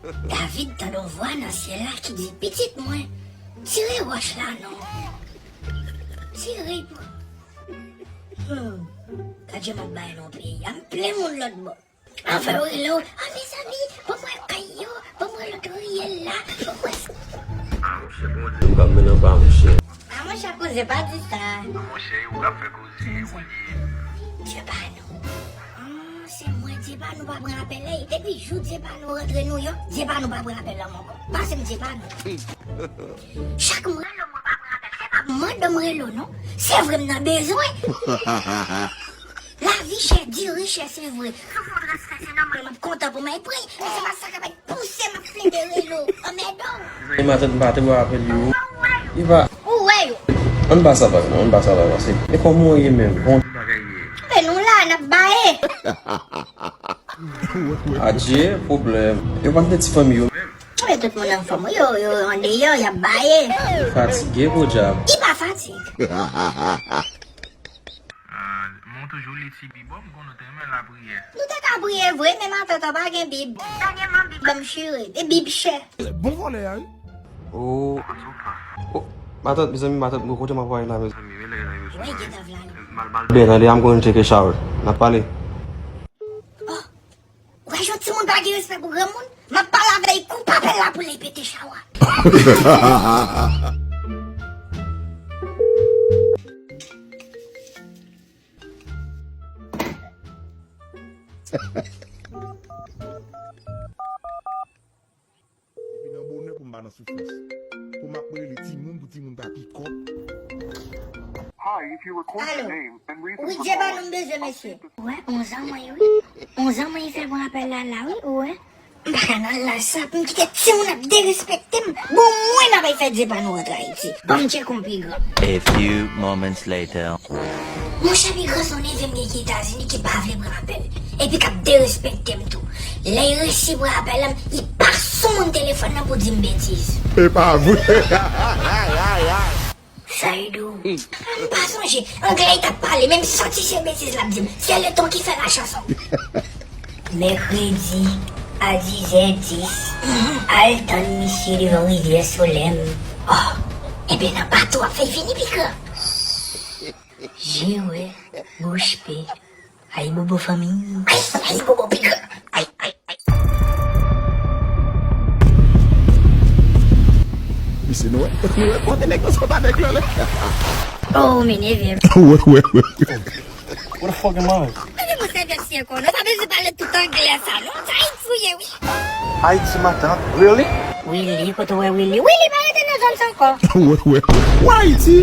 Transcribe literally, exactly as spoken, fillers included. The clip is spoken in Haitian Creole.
David tande yon vwa nan syèl la ki di, pitit mwen, tire wòch la non. Tire pou. Hmm. Gad jan m ap bay non peyi a, m plen moun lòt bò. Anfen, yo rele w, a mezanmi, ban m wè kay yo, ban m wè lòt riyèl la, ban m wè. Ah, monchè, Bondye m p ap mennen anba, monchè. Ah, monchè, koze pa di sa. Ah, monchè, ou k ap fè koze, ou ye. Dye pa nou. Ah, se mwen, Dye pa nou pa pran apèl la. Depi jou Dye pa nou rantre Nouyòk, Dye pa nou pa pran apèl la ankò. Pase m Dye pa nou. Chak m rele w, mwen pa pran apèl. Se pa madanm rele w, non. Se vre m nan bezwen. Lavi chè, diri chè, se vre. Sou fon transfè, se nòmal, m ap kontan pou mwen. Epi, men se pa sa k ap pouse m ap plede rele w. Anmède w. Mezanmi, matant m pa te wè apèl yo. Li pa. Ou wè yo. Ann pa sa vag non, ann pa sa vag, paske e kòman w ye menm? Bon bagay ye. Men nou la, n ap baye. Adje, pwoblèm. Yo pa t de ti fanmi yo menm. Men tout moun anfòm, wi, yo, yo andeyò, y ap baye. Fatige, podyab. Li pa fatig. Ah, mwen toujou li ti Bib, bon, m konnen w te renmen lapriyè. Nou te ka priye vre, men matant an pa gen Bib. Dènyèman, Bib ban m chire, e Bib chè. Bon vòlè a, wi. Oh. Oh, matant, mezanmi, matant, mwen kote m ap pale la, mezanmi. Mwen gentan vle ale. Byen, tande, a m konn tcheke shower. N ap pale. Oh. Ou wè jan timoun pa gen respè pou granmoun? M ap pale avè l, koupe apèl la pou l pete chawa. Depi nan bonè pou m pa nan soufrans. Pou m ap rele timoun, pou timoun pa pikòp. Hi, if you record your Alo. Name and reason Wi, for Dye ba calling, nou m bezwen, mesye. Ou wè, onz an mwen, wi. Onz an mwen fè pran apèl la, la, wi, ou wè. M pa ka nan laj sa, pou m kite timoun ap derespekte m. Bon, mwen n ap fè Dye pa nou rantre Ayiti. Ban m tcheke yon pi gran. A few moments later. Monchè, pi gran se yon neve m gen ki Etazini ki pa vle pran apèl. Epi k ap derespekte m tou. Lè l resi pran apèl la, li pa sou moun telefòn nan pou di m betiz. E pa vre. Sa e dou. M pa sonje. Anglè li t ap pale, menm santi se betiz l ap di m. Se le ton ki fè la chanson. Mèkredi a dizè dis, al tann misye devan rivyè Solèm. Oh, enben nan bato ap fè vini pi gran. Je wè, bouch pe. Ayibobo fanmi. Ay, ayibobo pi gran. Ay, ay, ay. Misye nou wè, nou wè kote nèg nan sot avèk lè lè. Oh, m enève. Wè, wè, wè. What the fuck am I? Mwen gen mwen sèvyèt si ankò. Nou pa bezwen pale tout anglè sa, non? Sa Ayiti ou ye, wi. Ayiti, matant. Really? Willy, kote w wè Willy? Willy pa rete nan zòn sa ankò. Wè, wè. Wè Ayiti?